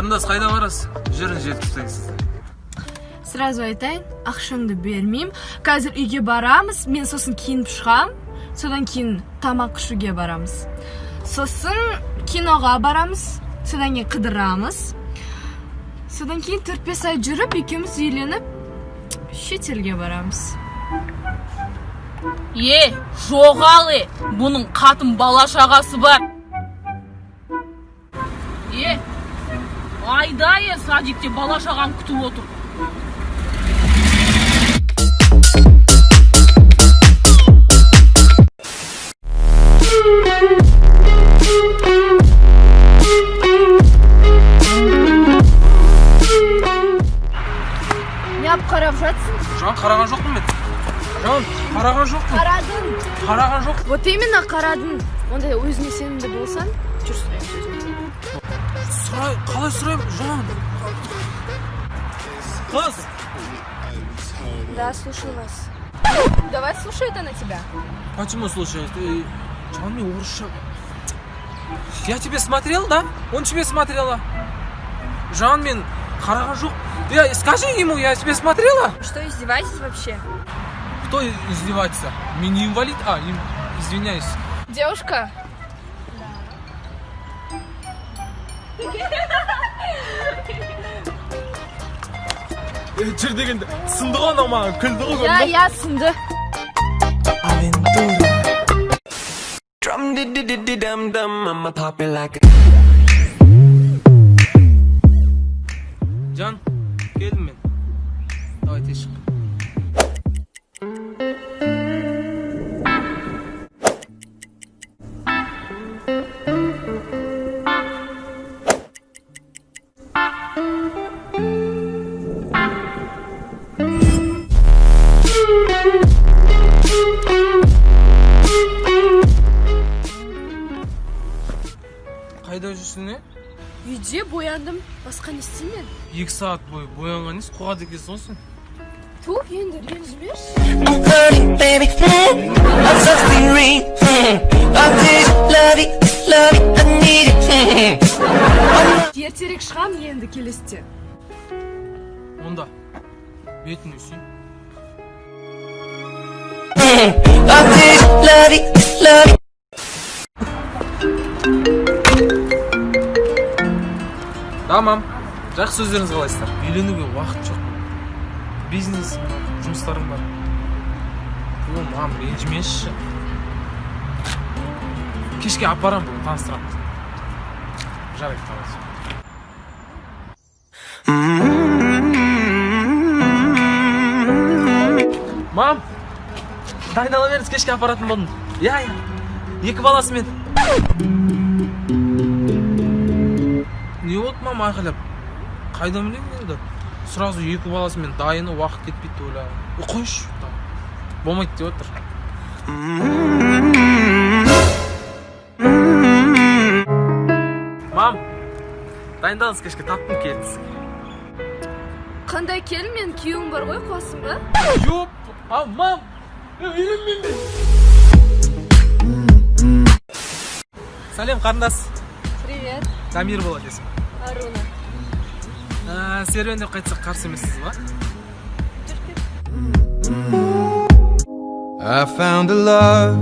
Қарындас, қайда барасыз? Жүріңіз, жеткізіп сізді. Сразу айтайын, ақшаңды бермеймін. Қазір үйге барамыз, мен сосын киініп шығам, содан кейін тамақ ішуге барамыз. Сосын киноға барамыз, содан кейін қыдырамыз. Содан кейін 4-5 ай жүріп, екеуміз үйленіп, шетелге барамыз. Е, жоғал, е, бұның қатын бала шағасы бар. Е, айда, е, садикте бала шағам күтіп отыр. Неғып қарап жатсың? Жан, қараған жоқпын мен. Жан, қараған жоқпын. Қарадың. Қараған жоқпын. Вот именно қарадың. Онда өзіңе сенімді болсаң, жүр, сұраймын өзіңнен. Сұрай, қалай сұраймын? Жан. Қыз. Да, слушаю вас. Давай слушает она тебя. Почему слушает? Жан, мен орысша. Я тебе смотрел, да? Он тебе смотрела. Жан, мен қараған жоқ. Я, скажи ему, я тебе смотрела? Что, издеваетесь вообще? Кто издевается? Мен не инвалид? А, извиняюсь. Девушка. Жүр дегенде сынды ғой анау, маған күлді ғой. Я, я сынды. Drum di di di di dum dum, I'ma pop it like a Жан, келдім мен. Давай тез шық. Қайда жүрсің, не? Үйде бояндым. Басқа не істеймін мен? 2 сағат бойы боянған несі, қуады екенсің ғой сен. Ту, енді ренжімеші. I'm hurting, baby. I'm suffering. I did love it, love it, I need it. Ертерек шығам енді келесіде. Онда бетіңе сүй. I did love it, love it. Да, мам. Жақсы, өздеріңіз қалайсыздар? Үйленуге уақыт жоқ. Бизнес бар, жұмыстарым бар. О, мам, ренжімеші. Кешке апарам бүгін, таныстырамын. Жарайды, давайте. Мам, дайындала беріңіз, кешке апаратын болдым. Иә, иә. Екі баласымен. Не болды, мам, айқайлап? Қайдан білейін енді? Сразу екі баласымен дайыны, уақыт кетпейді деп ойлағанмын. Е, қойшы, болмайды деп отыр. Мам, дайындалыңыз, кешке таптым келін сізге. Қандай келін, мен күйеуім бар ғой, қуасың ба? Ёп, а, мам, үйленбеймін мен. Сәлем, қарындас. Привет. Дамир болады есімім. Аруна. Серуендеп қайтсақ, қарсы емессіз ба? Жүр, кет. I found a love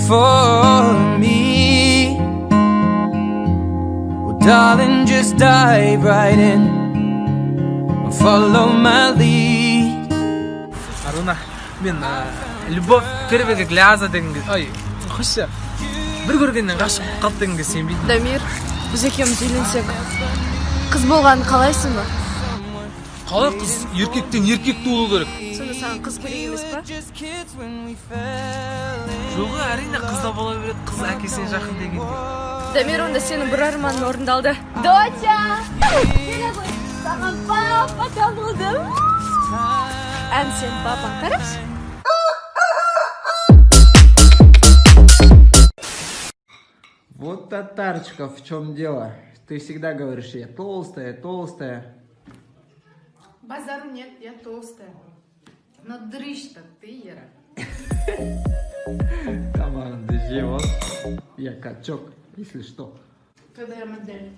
for me. Well, darling, just dive right in and follow my lead. Аруна, мен любовь первого глаза дегенге, ой, қойшы, бір көргеннен ғашық болып қалды дегенге сенбейтін. Дамир, біз екеуміз үйленсек, қыз болғанын қалайсың ба? Қалай қыз? Еркектен еркек туу керек. Сонда саған қыз керек емес па? Just kids when we fell in. Жоқ, әрине, қыз да бола береді, қыз әкесіне жақын дегендей. Дамир, онда сенің бір арманың орындалды. Доча, келе ғой, саған папа табылды. Ән сен папаң, қарашы. Вот, татарчика, в чем дело? Ты всегда говоришь, я толстая, толстая. Базару нет, я толстая. Но дрыщ-то ты, Ера. Команда живот. Я качок, если что. Когда я модель.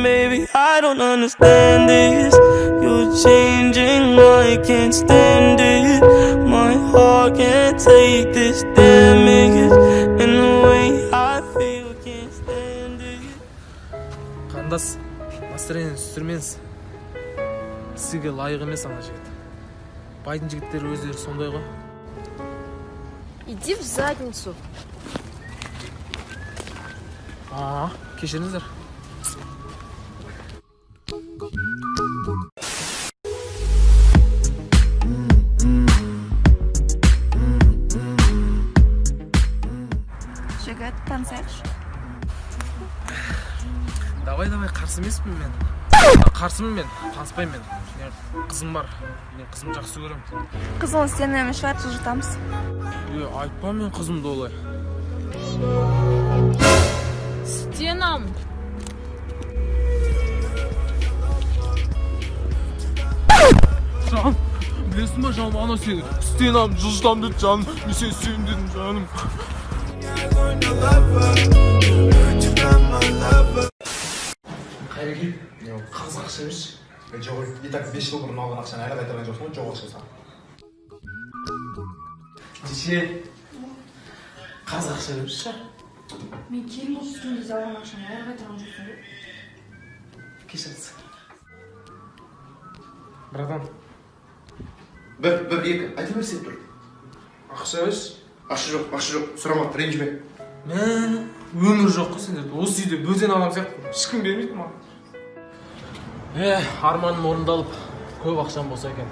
Baby, I don't understand this. You're changing, I can't stand it. My heart can't take this damage. And the way I feel, can't stand it. Қарындас, настроение түсірмеңіз. Сізге лайық емес ана жігіт. Байдың жігіттері өздері сондай ғой. Иди в задницу. А, кешіріңіздер. Жігіт, танысайықшы. Давай, давай, қарсы емеспін мен. Қарсымын мен, таныспаймын мен. Мен қызым бар, мен қызымды жақсы көремін. Қызың сен емес шығар, жылжытамыз. Е, айтпа мен қызымды олай. Стенам. Жан, білесің ба, жаным, анау сені стенам жылжытамын деді, жаным. Мен сені сүйемін дедім, жаным. Қайреке, қарыз ақша берші. Жоқ, и так 5 жыл бұрын алған ақшаны әлі қайтарған жоқсың ғой, жоқ ақша саған. Жеше, қарыз ақша берші. Мен келін болып түскен кезде алған ақшаны әлі қайтарған жоқсың ғой. Кешіріңіз, братан. Бір, бір, екі, айта берсе тұр. Ақша берші. Ақша жоқ, ақша жоқ, сұрама, ренжіме. Мә, өмір жоқ қой сендерде. Осы үйде бөтен адам сияқты, ешкім бермейді маған. Е, арманым орындалып, көп ақшам болса екен.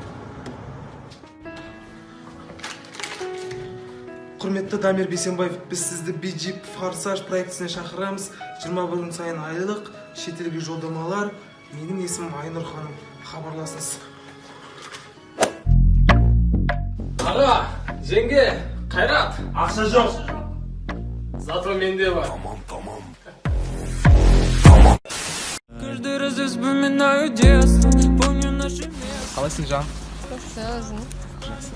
Құрметті Дамир Бейсенбаев, біз сізді BG Форсаж проектісіне шақырамыз. 21 күн сайын айлық, шетелге жолдамалар. Менің есімім Айнұр ханым. Хабарласыңыз. Аға, жеңге, Қайрат, ақша жоқ. Зато менде бар. Каждый раз я вспоминаю детство. Помню наше Қалайсың, жан? Жақсы, өзің? Жақсы.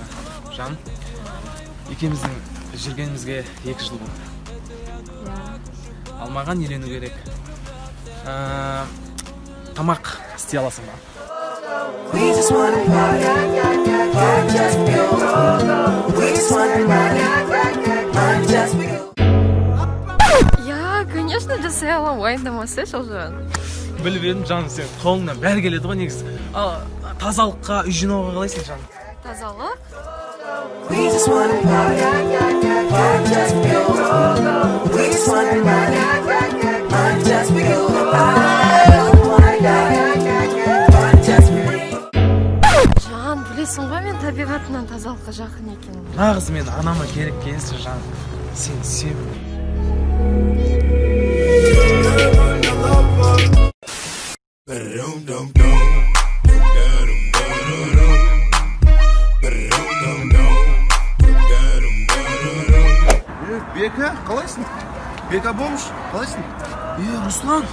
Жан, екеуміздің жүргенімізге 2 жыл болды. Ал маған үйлену керек. Тамақ істей аласың ба? We just wanna party, party just for you. We just wanna party, party just for you. Я, конечно, жасай аламын, уайымдамасайшы, Олжан. Біліп едім, жаным, сен қолыңнан бәрі келеді ғой негізі. Ал тазалыққа, үй жинауға қалайсың, жаным? Тазалық. We just wanna party, party just for you. We just wanna party, party just for you. I don't wanna die, party just for you. Жан, білесің ғой, мен табиғатынан тазалыққа жақын екенімді. Нағыз мен анама керек келсін, жан. Сені сүйемін. Бека, қалайсың? Бека бомж, қалайсың? Е, Руслан,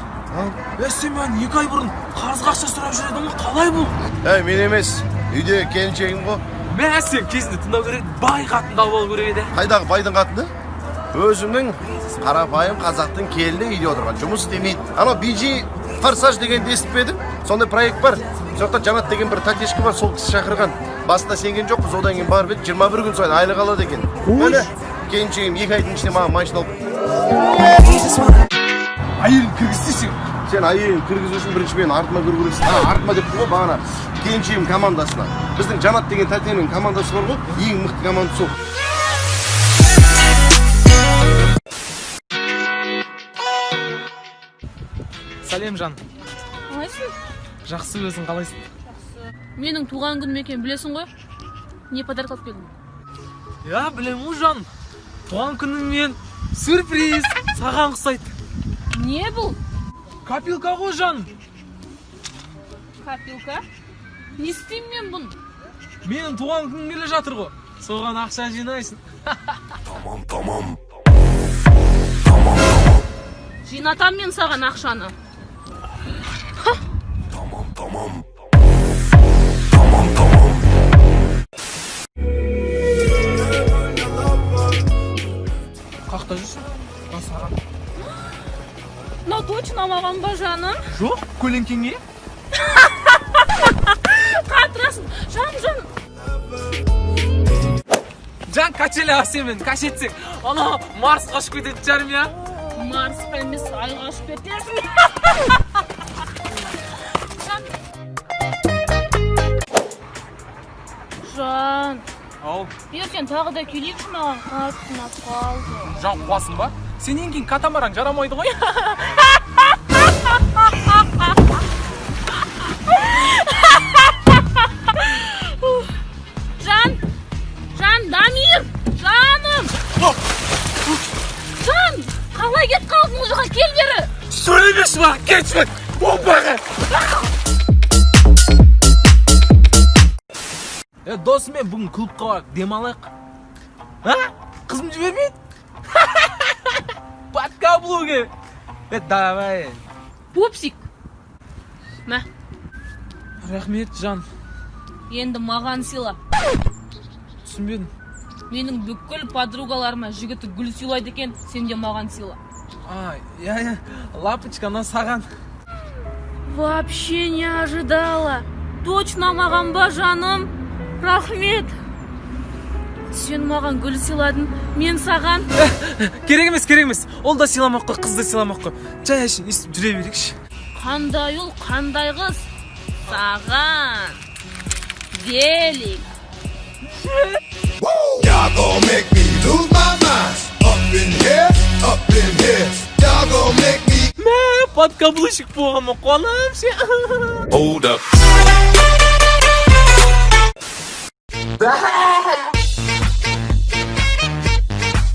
е, сен маған 2 ай бұрын қарызға ақша сұрап жүр едің ғой, қалай бұл? Ей, мен емес, үйде келіншегім ғой. Мә, сен кезінде тыңдау керек еді, бай қатынды алып алу керек еді. Қайдағы байдың қатыны? Өзімнің қарапайым қазақтың келіні үйде отырған, жұмыс істемейді. Анау BG Форсаж дегенді естіп пе едің? Сондай проект бар. Сол жақта Жанат деген бір татешка бар, сол кісі шақырған. Басында сенген жоқпыз, одан кейін барып еді, 21 күн сайын айлық алады екен. Міне, келіншегім 2 айдың ішінде маған машина алып Әйелін кіргізсе сен. Сен әйелін кіргізу үшін бірінші менің артыма кіру керексің. Ана артыма деп ғой бағана, келіншегім командасына. Біздің Жанат деген тәтенің командасы бар ғой, ең мықты команда сол. Сәлем, жан. Қалайсың? Жақсы, өзің қалайсың? Менің туған күнім екенін білесің ғой. Не подарок алып келдің? Иә, білемін ғой, жаным. Туған күніңмен сюрприз, саған ұқсайды. Не бұл? Копилка ғой, жаным. Копилка? Не істеймін мен бұны? Менің туған күнім келе жатыр ғой, соған ақша жинайсың. Жинатам мен саған ақшаны. Маған ба, жаным? Жоқ, көлеңкеңе. Қатырасың. Жан, жан. Жан, качеля сенімен качетсек, ана Марсқа ұшып кететін шығармын, иә? Марсқа емес, айға ұшып кетесің. Жан. Жан. Ау. Ертең тағы да келейікші, маған қатты ұнап қалды. Жан, қуасың ба? Сенен кейін катамаран жарамайды ғой. Жан! Жан, Дамир! Жаным! Жан! Қалай кетіп қалдың ол жаққа? Кел бері! Сөйлемеші маған, кетші! Опаға! Досым, мен бүгін клубқа барып демалайық. А? Қызым жібермейді? Под каблуки. Давай. Пупсик. Мә. Рахмет, жан. Енді маған сыйла. Түсінбедім. Менің бүкіл подругаларыма жігіті гүл сыйлайды екен, сен де маған сыйла. А, иә, иә. Лапочка, мына саған. Вообще не ожидала. Точно маған ба, жаным? Рахмет. Сен маған гүл сыйладың, мен саған. Керек емес, керек емес. Ол да сыйламақ қой, қыз да сыйламақ қой. Жай әшейін өйстіп жүре берейікші. Қандай ұл, қандай қыз? Саған. Гелик. Y'all gon' make me lose my mind. Up in here, up in here. Y'all gon' make me. Мә, подкаблучик болғаныма қуанамын ше. Hold up.